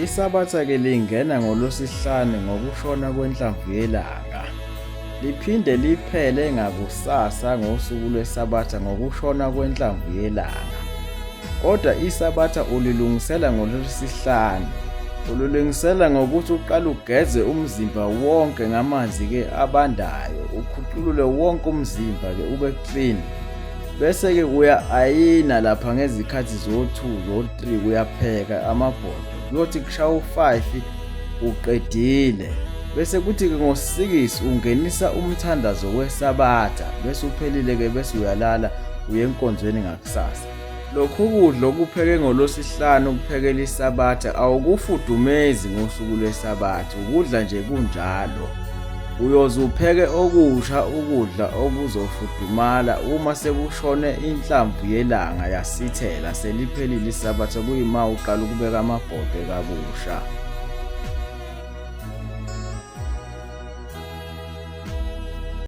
Isabatha-ke lingena ngoLwesihlanu ngokushona kwenhlamvu yelanga. Liphinde liphele ngakusasa ngosuku lweSabatha ngokushona kwenhlamvu yelanga. Kodwa iSabatha ulilungisela ngoLwesihlanu. Ulilungisela ngokuthi uqale ugeze umzimba wonke ngamanzi-ke abandayo, ukhuculule wonke umzimba-ke ube clean. Bese-ke uya-ayina lapha ngezikhathi zo-2 zo-3 uyapheka amabhodo kuyothi kushaya u-5 uqedile bese kuthi-ke ngo-6 ungenisa umthandazo wesabatha bese uphelile-ke bese uyalala uye enkonzweni ngakusasa. Lokhu kudla okupheke ngolwesihlanu ukuphekela isabatha awukufudumezi ngosuku lwesabatha ukudla nje kunjalo. Uyoze upheke okusha ukudla okuzofudumala uma sekushone inhlamvu yelanga yasithela seliphelile isabatha kuyima uqala ukubeka amabhodwe kabusha.